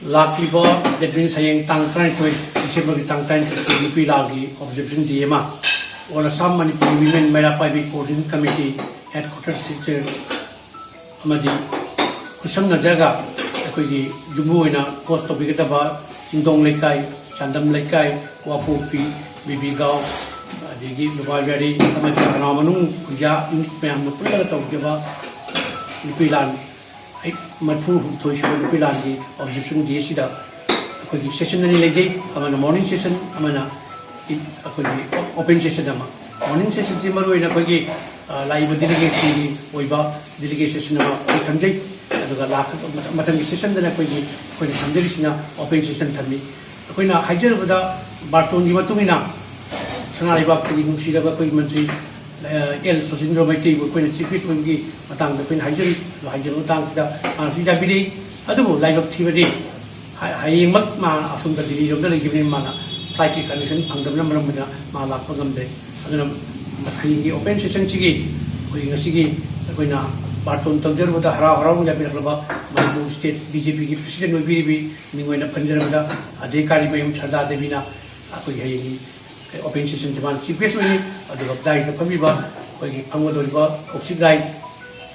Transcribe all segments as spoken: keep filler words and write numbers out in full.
ꯂꯥꯛꯂꯤꯕ, that means ꯍꯌꯦꯡ ꯇꯥꯡ ꯇꯔꯥꯅꯤꯊꯣꯏ, ꯗꯤꯁꯦꯝꯕꯔꯒꯤ ꯇꯥꯡ ꯇꯔꯥꯅꯤꯊꯣꯏ ꯅꯨꯄꯤ ꯂꯥꯟꯒꯤ observation day ꯑꯃ All Assam Manipuri Women ꯃꯩꯔꯥ ꯄꯥꯏꯕꯤ Coordination Committee headquarter Silchar ꯑꯃꯗꯤ ꯈꯨꯠꯁꯝꯅꯖꯔꯒ ꯑꯩꯈꯣꯏꯒꯤ ꯌꯨꯝꯕꯨ ꯑꯣꯏꯅ host ꯇꯧꯕꯤꯒꯗꯕ ꯆꯤꯡꯗꯣꯡ ꯂꯩꯀꯥꯏ, ꯆꯥꯟꯗꯝ ꯂꯩꯀꯥꯏ, ꯋꯥꯄꯣꯛꯄꯤ, ꯕꯤꯕꯤꯒꯥꯎ, ꯑꯗꯒꯤ ꯂꯨꯕꯥꯕꯤꯌꯥꯔꯤ ꯑꯃꯗꯤ ꯈꯅꯥꯎ ꯃꯅꯨꯡ ꯈꯨꯟꯖꯥ ꯃꯌꯥꯝꯅ ꯄꯨꯜꯂꯒ ꯇꯧꯒꯗꯕ ꯅꯨꯄꯤ ꯂꯥꯟ ꯃꯔꯤꯐꯨ ꯍꯨꯝꯗꯣꯏ ꯁꯨꯕ ꯅꯨꯄꯤ ꯂꯥꯟꯒꯤ observation day ꯁꯤꯗ ꯑꯩꯈꯣꯏꯒꯤ session ꯑꯅꯤ ꯂꯩꯖꯩ꯫ ꯑꯃꯅ morning session, ꯑꯃꯅ ꯑꯩꯈꯣꯏꯒꯤ open session ꯑꯃ꯫ Morning session ꯁꯤ ꯃꯔꯨꯑꯣꯏꯅ ꯑꯩꯈꯣꯏꯒꯤ, ꯑ, ꯂꯥꯛꯏꯕ delegates ꯁꯤꯡꯒꯤ ꯑꯣꯏꯕ delegate session ꯑꯃ ꯑꯩꯈꯣꯏ ꯊꯝꯖꯩ꯫ ꯑꯗꯨꯒ ꯂꯥꯛꯀ-, ꯃꯊꯪꯒꯤ session ꯗꯅ ꯑꯩꯈꯣꯏꯒꯤ, ꯑꯩꯈꯣꯏꯅ ꯊꯝꯖꯔꯤꯁꯤꯅ open session ꯊꯝꯃꯤ꯫ ꯑꯩꯈꯣꯏꯅ ꯍꯥꯏꯖꯔꯕꯗ ꯕꯥꯔꯇꯣꯟꯒꯤ ꯃꯇꯨꯡ ꯏꯟꯅ ꯁꯅꯥ ꯂꯩꯕꯥꯛꯇꯒꯤ ꯅꯨꯡꯁꯤꯔꯕ ꯑꯩꯈꯣꯏꯒꯤ ꯃꯟꯇ꯭ꯔꯤ, ꯑ, ꯑꯦꯜ ꯁꯣꯁꯤꯟꯗ꯭ꯔ ꯃꯩꯇꯩꯕꯨ ꯑꯩꯈꯣꯏꯅ chief guest ꯑꯣꯏꯕꯒꯤ ꯃꯇꯥꯡꯗ ꯑꯩꯈꯣꯏꯅ ꯍꯥꯏꯖꯔꯤ꯫ ꯑꯗꯣ ꯍꯥꯏꯖꯕ ꯃꯇꯥꯡꯁꯤꯗ ꯃꯥꯅꯁꯨ ꯌꯥꯕꯤꯔꯛꯏ꯫ ꯑꯗꯨꯕꯨ ꯂꯥꯏꯕꯛ ꯊꯤꯕꯗꯤ ꯍ-, ꯍꯌꯦꯡꯃꯛ ꯃꯥ ꯑꯁꯣꯝꯗ ꯗꯤꯜꯂꯤꯔꯣꯝꯗ ꯂꯩꯈꯤꯕꯅꯤꯅ ꯃꯥꯅ flight ꯀꯤ connection ꯐꯪꯗꯕꯅ ꯃꯔꯝ ꯑꯣꯏꯗꯨꯅ ꯃꯥ ꯂꯥꯛꯄ ꯉꯝꯗ꯭ꯔꯦ꯫ ꯑꯗꯨꯅ ꯍꯌꯦꯡꯒꯤ open session ꯁꯤꯒꯤ ꯑꯩꯈꯣꯏꯒꯤ ꯉꯁꯤꯒꯤ ꯑꯩꯈꯣꯏꯅ ꯕꯥꯔꯇꯣꯟ ꯇꯧꯖꯔꯨꯕꯗ ꯍꯔꯥꯎ ꯍꯔꯥꯎꯅ ꯌꯥꯕꯤꯔꯛꯂꯕ Manipur state B J P ꯒꯤ president ꯑꯣꯏꯕꯤꯔꯤꯕꯤ ꯃꯤꯡ ꯑꯣꯏꯅ ꯄꯟꯖꯔꯕꯗ ꯑꯙꯤꯀꯥꯔꯤ ꯃꯌꯨꯝ ꯁꯔꯗꯥ ꯗꯦꯕꯤꯅ ꯑꯩꯈꯣꯏꯒꯤ ꯍꯌꯦꯡꯒꯤ open session ꯁꯤ ꯃꯥꯅ chief guest ꯑꯣꯏꯅꯤ꯫ ꯑꯗꯨꯒ ꯗꯥꯏꯁꯇ ꯐꯝꯃꯤꯕ ꯑꯩꯈꯣꯏꯒꯤ ꯐꯝꯒꯗꯧꯔꯤꯕ ꯀꯧꯁꯤꯛ ꯂꯥꯏ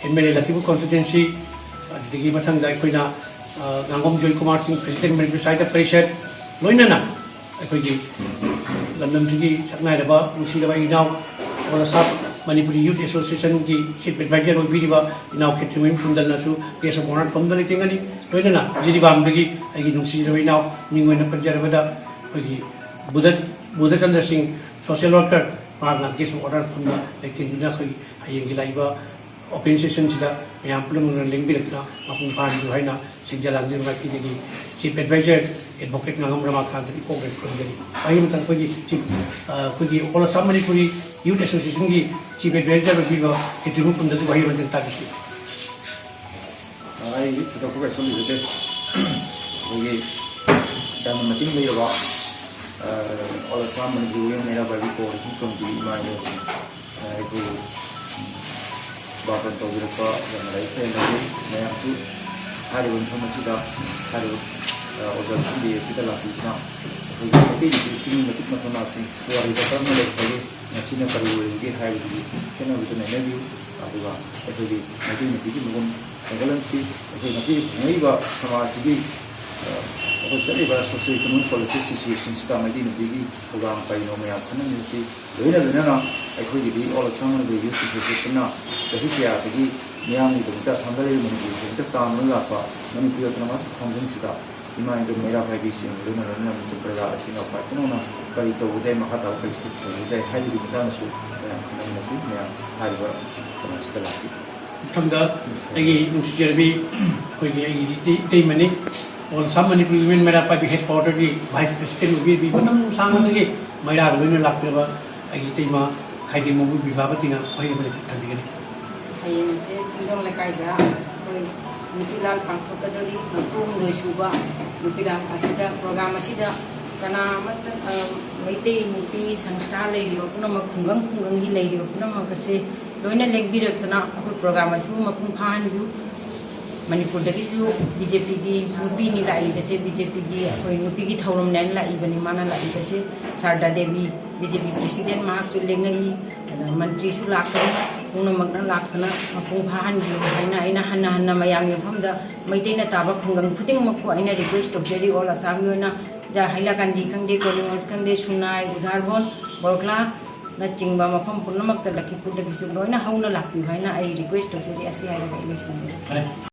M L A ꯂꯛꯈꯤꯄꯨꯔ constituency, ꯑꯗꯨꯗꯒꯤ ꯃꯊꯪꯗ ꯑꯩꯈꯣꯏꯅ, ꯑ, ꯉꯥꯉꯣꯝ ꯖꯣꯏ ꯀꯨꯃꯥꯔ ꯁꯤꯡ, president ꯃꯅꯤꯄꯨꯔ ꯁꯥꯍꯤꯇ꯭ꯌ ꯄꯔꯤꯁꯠ, ꯂꯣꯏꯅꯅ ꯑꯩꯈꯣꯏꯒꯤ ꯂꯝꯗꯝꯁꯤꯒꯤ ꯁꯛꯅꯥꯏꯔꯕ ꯅꯨꯡꯁꯤꯔꯕ ꯏꯅꯥꯎ All Assam Manipuri Youth Association ꯒꯤ chief advisor ꯑꯣꯏꯕꯤꯔꯤꯕ ꯏꯅꯥꯎ ꯈꯦꯇ꯭ꯔꯤꯃꯌꯨꯝ ꯀꯨꯟꯗꯜꯅꯁꯨ guest of honour ꯐꯝꯗ ꯂꯩꯇꯦꯡꯒꯅꯤ꯫ ꯂꯣꯏꯅꯅ ꯖꯤꯔꯤꯕꯥꯝꯗꯒꯤ ꯑꯩꯒꯤ ꯅꯨꯡꯁꯤꯔꯕ ꯏꯅꯥꯎ ꯃꯤꯡ ꯑꯣꯏꯅ ꯄꯟꯖꯔꯕꯗ ꯑꯩꯈꯣꯏꯒꯤ ꯕꯨꯙ, ꯕꯨꯙꯆꯟꯗ꯭ꯔ ꯁꯤꯡ, social worker, ꯃꯍꯥꯛꯅ guest of honour ꯐꯝꯗ ꯂꯩꯇꯦꯡꯗꯨꯅ ꯑꯩꯈꯣꯏ ꯍꯌꯦꯡꯒꯤ ꯂꯥꯛꯏꯕ open session ꯁꯤꯗ ꯃꯌꯥꯝ ꯄꯨꯝꯅꯃꯛꯅ ꯂꯦꯡꯕꯤꯔꯛꯇꯨꯅ ꯃꯄꯨꯡ ꯐꯥꯍꯟꯕꯤꯌꯨ ꯍꯥꯏꯅ ꯁꯤꯡꯖꯂꯥꯟꯕꯤ ꯃꯥꯏꯀꯩꯗꯒꯤ chief advisor advocate ꯉꯥꯉꯝ ꯔꯃꯥꯀꯥꯟꯇ ꯏꯀꯣꯛꯅ ꯈꯨꯔꯨꯝꯖꯔꯤ꯫ ꯋꯥꯍꯩ ꯑꯃꯇꯪ ꯑꯩꯈꯣꯏꯒꯤ chief, ꯑ, ꯑꯩꯈꯣꯏꯒꯤ All Assam Manipuri Youth Association ꯒꯤ chief advisor ꯑꯣꯏꯕꯤꯕ ꯈꯦꯇ꯭ꯔꯤꯃꯌꯨꯝ ꯀꯨꯟꯗꯜꯗꯨ ꯋꯥꯍꯩ ꯑꯃꯇꯪ ꯇꯥꯕꯤꯁꯤ꯫ ꯑꯩ ꯊꯣꯏꯗꯣꯛꯄ ꯀꯩꯁꯨ ꯂꯩꯖꯗꯦ꯫ ꯑꯩꯈꯣꯏꯒꯤ ꯌꯥꯝꯅ ꯃꯇꯤꯡ ꯂꯩꯔꯕ, ꯑ, All Assam Manipuri Women ꯃꯩꯔꯥ ꯄꯥꯏꯕꯤ Coordination Committee ꯏꯃꯥ ꯏꯕꯦꯜꯁꯤꯡ, ꯑ, ꯑꯩꯕꯨ ꯕꯥꯔꯇꯣꯟ ꯇꯧꯕꯤꯔꯛꯄ ꯌꯥꯝꯅ ꯂꯥꯏꯕꯛ ꯐꯩ꯫ ꯃꯌꯥꯝꯁꯨ ꯍꯥꯏꯔꯤꯕ ꯃꯐꯝ ꯑꯁꯤꯗ ꯍꯥꯏꯔꯤꯕ ꯑ, ꯑꯣꯖꯥꯁꯤꯡꯗꯤ ꯑꯁꯤꯗ ꯂꯥꯛꯄꯤꯗꯨꯅ ꯑꯩꯈꯣꯏꯒꯤ ꯃꯩꯇꯩ ꯅꯨꯄꯤꯁꯤꯡꯒꯤ ꯃꯇꯤꯛ ꯃꯊꯧꯅꯥꯁꯤꯡ ꯄꯨꯋꯥꯔꯤꯗ ꯀꯔꯝꯅ ꯂꯩꯈ꯭ꯔꯒꯦ, ꯉꯁꯤꯅ ꯀꯔꯤ ꯑꯣꯏꯔꯤꯕꯒꯦ ꯍꯥꯏꯕꯗꯨꯒꯤ ꯈꯦꯠꯅꯕꯗꯨ ꯅꯩꯅꯕꯤꯌꯨ꯫ ꯑꯗꯨꯒ ꯑꯩꯈꯣꯏꯒꯤ ꯃꯩꯇꯩ ꯅꯨꯄꯤꯒꯤ ꯃꯒꯨꯟ ꯍꯦꯟꯒꯠꯍꯟꯁꯤ꯫ ꯑꯩꯈꯣꯏ ꯉꯁꯤ ꯍꯤꯡꯉꯛꯏꯕ ꯁꯃꯥꯖꯁꯤꯒꯤ, ꯑ, ꯑꯩꯈꯣꯏ ꯆꯠꯂꯤꯕ socio economic political situationꯁꯤꯗ ꯃꯩꯇꯩ ꯅꯨꯄꯤꯒꯤ ꯊꯧꯗꯥꯡ ꯀꯔꯤꯅꯣ ꯃꯌꯥꯝ ꯈꯟꯅꯃꯤꯟꯅꯁꯤ꯫ ꯂꯣꯏꯅ ꯂꯣꯏꯅꯅ ꯑꯩꯈꯣꯏꯒꯤꯗꯤ All Assam Manipuri Youth Associationꯅ ꯆꯍꯤ ꯀꯌꯥꯗꯒꯤ ꯃꯤꯌꯥꯝꯒꯤꯗꯃꯛꯇ ꯑꯁꯥꯝꯗ ꯂꯩꯔꯤꯕ ꯃꯅꯤꯄꯨꯔꯤꯁꯤꯡꯗ ꯇꯥꯟꯗꯨꯅ ꯂꯥꯛꯄ ꯃꯅꯤꯄꯨꯔ Autonomous Councilꯁꯤꯗ ꯏꯃꯥ ꯏꯟꯗꯣ ꯃꯩꯔꯥ ꯄꯥꯏꯕꯤꯁꯤꯡ, ꯂꯣꯏꯅ ꯂꯣꯏꯅꯅ ꯃꯆꯨꯝ ꯄ꯭ꯔꯖꯥ ꯑꯁꯤꯅ ꯈ꯭ꯋꯥꯏ ꯈꯨꯅꯧꯅ ꯀꯔꯤ ꯇꯧꯕ ꯌꯥꯏ, ꯃꯈꯥ ꯇꯥꯕ ꯀꯔꯤ step ꯇꯧꯕ ꯌꯥꯏ ꯍꯥꯏꯕꯒꯤ ꯃꯇꯥꯡꯗꯁꯨ ꯃꯌꯥꯝ ꯈꯟꯅꯃꯤꯟꯅꯁꯤ꯫ ꯃꯌꯥꯝ ꯍꯥꯏꯔꯤꯕ ꯀꯩꯅꯣꯁꯤꯗ ꯂꯥꯛꯄꯤꯌꯨ꯫ ꯃꯊꯪꯗ ꯑꯩꯒꯤ ꯅꯨꯡꯁꯤꯖꯔꯕꯤ ꯑꯩꯈꯣꯏꯒꯤ ꯑꯩꯒꯤ ꯏꯇꯩ-, ꯏꯇꯩꯃꯅꯤ, All Assam Manipuri Women ꯃꯩꯔꯥ ꯄꯥꯏꯕꯤ headquarterꯒꯤ vice president ꯑꯣꯏꯕꯤꯔꯕꯤ, ꯃꯇꯝ ꯁꯥꯡꯅꯗꯒꯤ ꯃꯩꯔꯥꯒ ꯂꯣꯏꯅ ꯂꯥꯛꯄꯤꯔꯕ ꯑꯩꯒꯤ ꯏꯇꯩꯃ ꯈꯥꯏꯗꯦꯝꯃꯕꯨ ꯕꯤꯚꯥꯕꯇꯤꯅ ꯋꯥꯍꯩ ꯑꯃꯅꯤ ꯊꯝꯕꯤꯒꯅꯤ꯫ ꯍꯌꯦꯡꯁꯦ ꯆꯤꯡꯗꯣꯡ ꯂꯩꯀꯥꯏꯗ ꯑꯩꯈꯣꯏ ꯅꯨꯄꯤ ꯂꯥꯟ ꯄꯥꯡꯊꯣꯛꯀꯗꯧꯔꯤ, ꯃꯔꯤꯐꯨ ꯍꯨꯝꯗꯣꯏ ꯁꯨꯕ ꯅꯨꯄꯤ ꯂꯥꯟ ꯑꯁꯤꯗ, program ꯑꯁꯤꯗ ꯀꯅꯥ ꯑꯃꯠꯇ, ꯑ, ꯃꯩꯇꯩ ꯅꯨꯄꯤ ꯁꯪꯁꯊꯥ ꯂꯩꯔꯤꯕ ꯄꯨꯝꯅꯃꯛ, ꯈꯨꯡꯒꯪ ꯈꯨꯡꯒꯪꯒꯤ ꯂꯩꯔꯤꯕ ꯄꯨꯝꯅꯃꯛ ꯑꯁꯦ ꯂꯣꯏꯅ ꯂꯦꯡꯕꯤꯔꯛꯇꯅ ꯑꯩꯈꯣꯏ program ꯑꯁꯤꯕꯨ ꯃꯄꯨꯡ ꯐꯥꯍꯟꯕꯤꯌꯨ꯫ ꯃꯅꯤꯄꯨꯔꯗꯒꯤꯁꯨ BJPꯒꯤ ꯅꯨꯄꯤꯅꯤ ꯂꯥꯛꯏꯕꯁꯦ, BJPꯒꯤ ꯑꯩꯈꯣꯏ ꯅꯨꯄꯤꯒꯤ ꯊꯧꯔꯝꯅꯦꯅ ꯂꯥꯛꯏꯕꯅꯤ꯫ ꯃꯥꯅ ꯂꯥꯛꯏꯕꯁꯦ ꯁꯥꯔꯗꯥ ꯗꯦꯕꯤ, BJP president, ꯃꯍꯥꯛꯁꯨ ꯂꯦꯡꯉꯛꯏ꯫ ꯑꯗ ꯃꯟꯇ꯭ꯔꯤꯁꯨ ꯂꯥꯛꯀꯅꯤ, ꯄꯨꯝꯅꯃꯛꯅ ꯂꯥꯛꯇꯅ ꯃꯄꯨꯡ ꯐꯥꯍꯟꯕꯤꯌꯨ ꯍꯥꯏꯅ ꯑꯩꯅ ꯍꯟꯅ ꯍꯟꯅ ꯃꯌꯥꯝꯒꯤ ꯃꯐꯝꯗ, ꯃꯩꯇꯩꯅ ꯇꯥꯕ ꯈꯨꯡꯒꯪ ꯈꯨꯗꯤꯡꯃꯛꯄꯨ ꯑꯩꯅ request ꯇꯧꯖꯔꯤ꯫ All Assamꯒꯤ ꯑꯣꯏꯅ ꯖ-, ꯍꯥꯏꯂꯥꯀꯥꯟꯗꯤ ꯈꯪꯗꯦ, ꯀꯣꯂꯤꯡꯒꯣꯟꯁ ꯈꯪꯗꯦ, ꯁꯨꯅꯥꯏ, ꯎꯙꯥꯔꯕꯣꯟ, ꯕꯣꯔꯀꯂꯥꯅꯆꯤꯡꯕ ꯃꯐꯝ ꯄꯨꯝꯅꯃꯛꯇ, ꯂꯈꯤꯄꯨꯔꯗꯒꯤꯁꯨ ꯂꯣꯏꯅ ꯍꯧꯅ ꯂꯥꯛꯄꯤꯌꯨ ꯍꯥꯏꯅ ꯑꯩ request ꯇꯧꯖꯔꯤ꯫ ꯑꯁꯤ ꯍꯥꯏꯔꯒ ꯑꯩ ꯂꯣꯏꯁꯤꯟꯖꯔꯦ꯫ ꯐꯔꯦ꯫